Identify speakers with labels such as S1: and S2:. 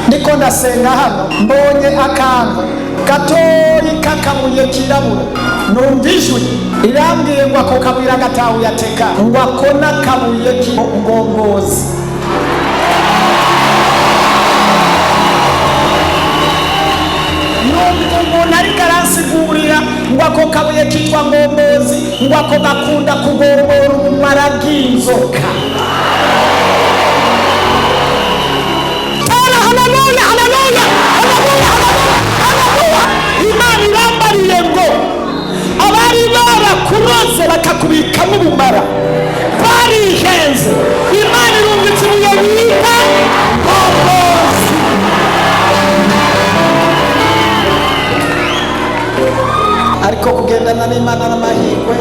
S1: Ndiko ndasenga hano, mbonye akantu gatoyi k'akabuye kirabura. Numva ijwi rirambwiye ngo ako kabuye agatahuye ateka, ngo ako n'akabuye k'ingombozi. Numva umuntu ariko aransigurira ngo ako kabuye kitwa ngombozi, ngo ako gakunda kugombora ubumara bw'inzoka. Tara, haleluya, haleluya, haleluya, haleluya! Imana irambariye ngo abari barakuroze bakakubikamo ubumara barihenze. Imana irungitse ibuye bita ngombozi. Ariko kugendana n'Imana n'amahirwe.